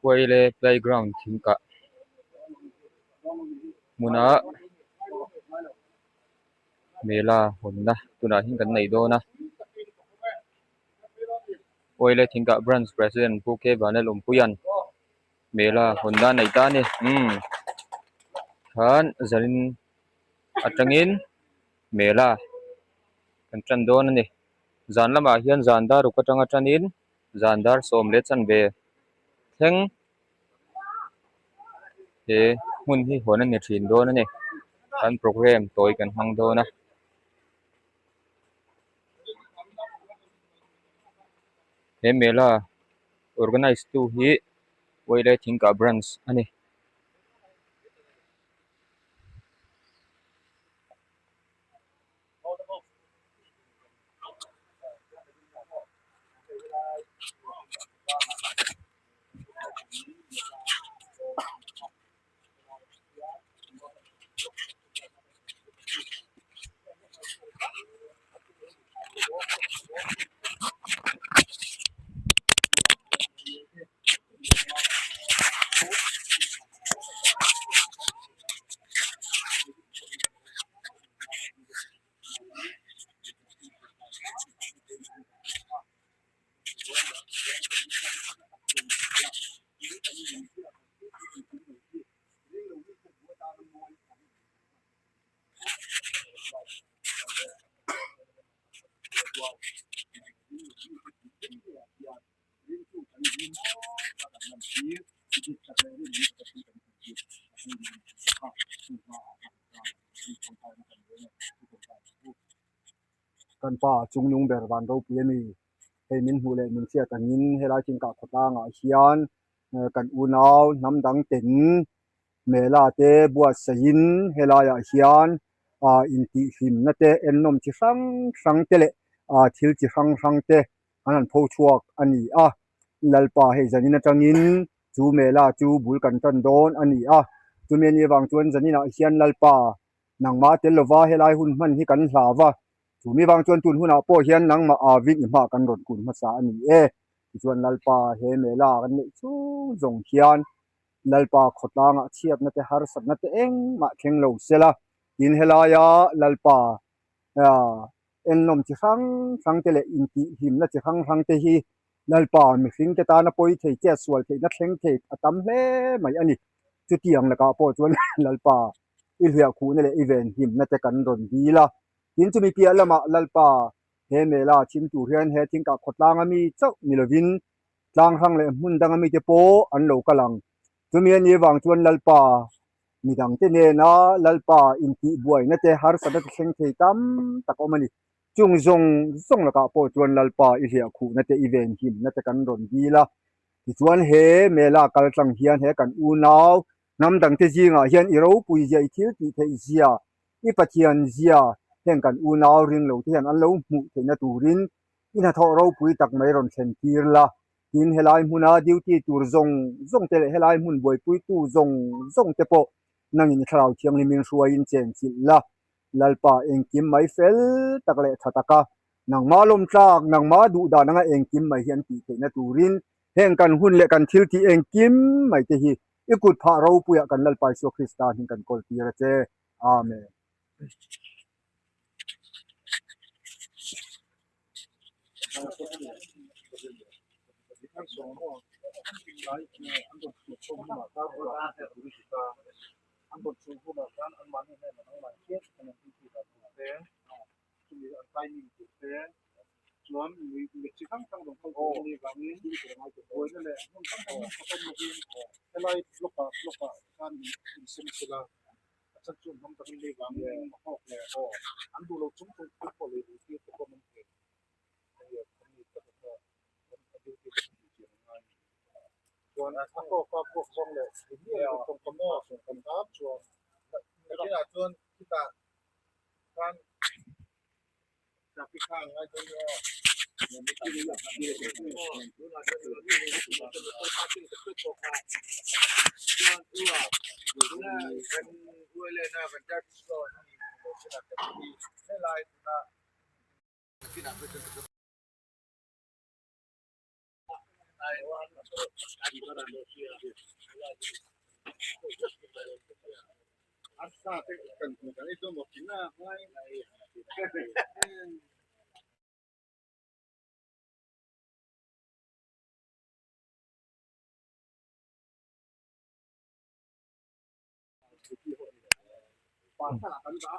Kuaile playground thing kah hmunah mela hawnna tunah hian kan nei dawn a Kuaile thing kah branch president Pu K Vanlalawmpuia'n mela hawnna a nei ta a ni umm khan zanin atangin mela kan tan dawn a ni zan lamah hian zan dar ruk atanga tanin. Zan dar 10:15 thleng he hmun hi hawn a ni thin dawn a ni kan programme tawi kan hmang dawn a. He mela organise tu hi Uailai Thingkah branch a ni. Kan pa chungnung ber van ropui a ni. Hei min hmuh leh min hriat angin helai thingkah khawtlangah hian kan unau hnam dang ten mela te buatsaihin helaiah hian ah intihhlimna te ennawm chi hrang hrang te leh ah thil chi hrang hrang te an han pho chhuak a ni a. Lalpa hei zanin atangin chu mela chu bul kan tan dawn a ni a. Chumi anih avang chuan zaninah hian Lalpa nangmah tel lova helai hun hman hi kan hlau va, chumi vang chuan tun hunah pawh hian nangmah avin i hma kan rawn kun hmasa a ni e. Tichuan Lalpa he mela kan neih chung zawng hian Lalpa khawtlangah chhiatna te harsatna te engmah thleng lo sela, tin helaia Lalpa ennawm chi hrang hrang te leh intihhlimna chi hrang hrang te hi Lalpa mihring te tana pawi thei chet sual theihna thleng thei a tam hle mai a ni. Chutiang lakah pawh chuan Lalpa i hliahkhuhna leh i venhimna te kan rawn dil a. Tin chumi piah lamah Lalpa he mela chhim tur hian he thingkah khawtlang ami chauh ni lovin tlang hrang leh hmun dang ami te pawh an lo kal ang. Chumi a nih avang chuan Lalpa midangte nena Lalpa intihbuaina te harsatna te thleng thei tam tak a awm a ni. Chung zawng zawng lakah pawh chuan Lalpa i hliahkhuhna te i venhimna te kan rawn dil a. Tichuan he mela kal tlang hian he kan unau hnam dangte zingah hian i ropui zia, i thil tih theih zia, i Pathian zia heng kan unau ring lo te hian an lo hmuh theihna turin i hnathawh ropui tak mai rawn thlen tir la. Tin helai hmuna duty tur zawng zawng te leh helai hmun buaipuitu zawng zawng te pawh nangin i thlarau thianghlimin hruaiin chenchilh la. Lalpa engkim mai fel tak leh tha taka nangmah lawmtlak, nangmah duh dan anga engkim mai hi an tih theihna turin heng kan hun leh kan thil tih engkim mai te hi i kut phah ropuiah kan Lalpa Isua Krista hming kan kawl tir a che. Amen.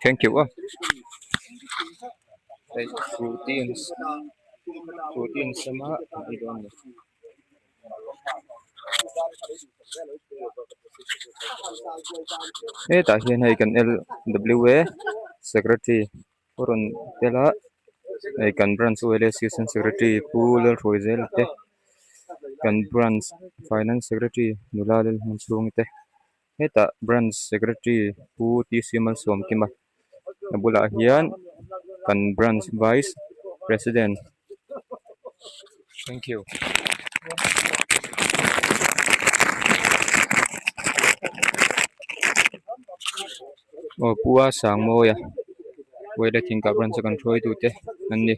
Thank you a hei frooty an frooty an sem a an ei dawn a ni. Hetah hian hei kan L W A secretary a rawn tel a hei kan branch U L A assistant secretary Pu Lalhruaizela te kan branch finance secretary nula Lalhmanchhungi te. Hetah branch secretary Pu T C Malsawmkima a bulah hian kan branch vice president thank you. Aw Pu a Sangmawia Vawileh Thingkah branch a kan hruaitu te an ni.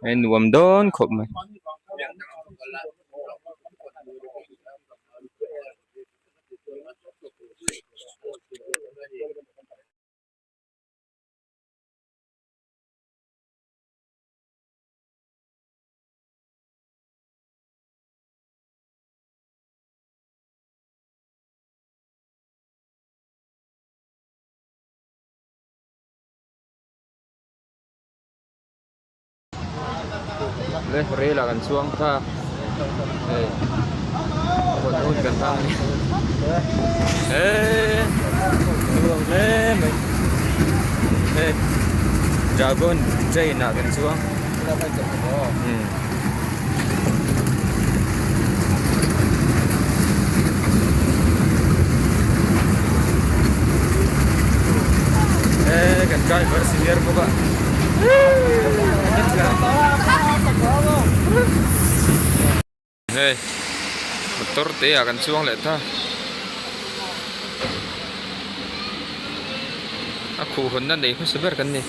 Hei nuam dawn khawp mai. Le rail ah kan chuang ta hei hawn hun kan hmang a ni eee nuam hle mai hei dragon train ah kan chuang umm. Eee kan driver senior bawk a hei motor te ah kan chuang leh ta a khuh hawnna nei hmasa ber kan ni.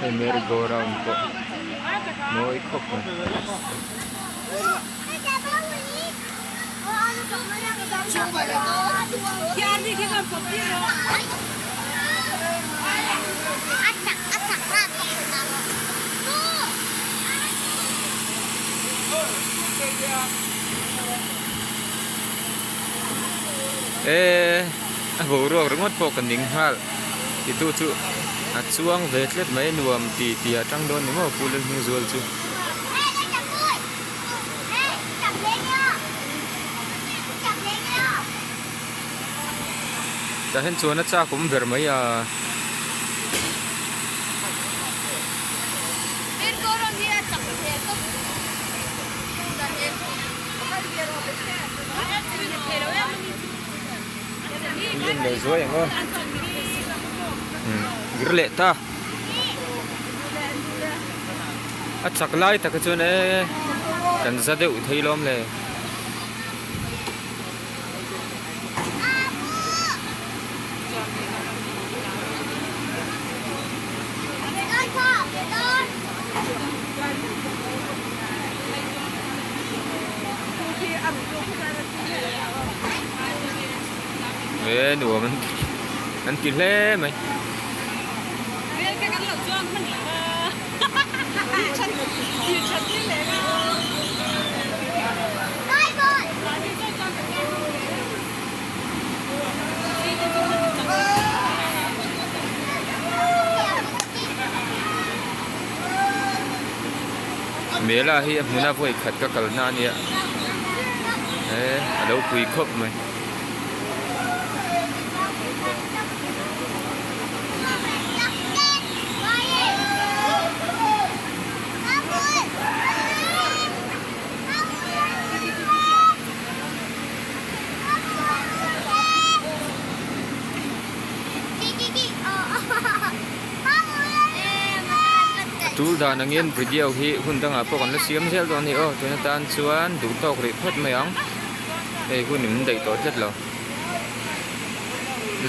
Hei merry go round pawh mawi khawp mai. Eee a boruak ringawt pawh ka ning nghal titu chu a chuang ve tlat mai nuam ti tih a tang dawn ni maw Pu Lalhmingzual chu. Tah hian chuan a chak awm ber mai a. Tui en lo zuai ang aw. Gir leh ta. A chak lai tak hi chuan e kan za deuh thei lawm le. E nuam an an ti hle mai. Mela hi a hmuna vawi khat ka kalna a nia he a lo pui khawp mai. A tul dan angin video hi hun dangah pawh kan la siam zel dawn a ni aw tun atan chuan duh tawk rih phawt mai ang hei hun in daih tawh tlat lo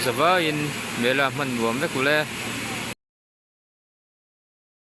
zavaiin mela hman nuam vek ule.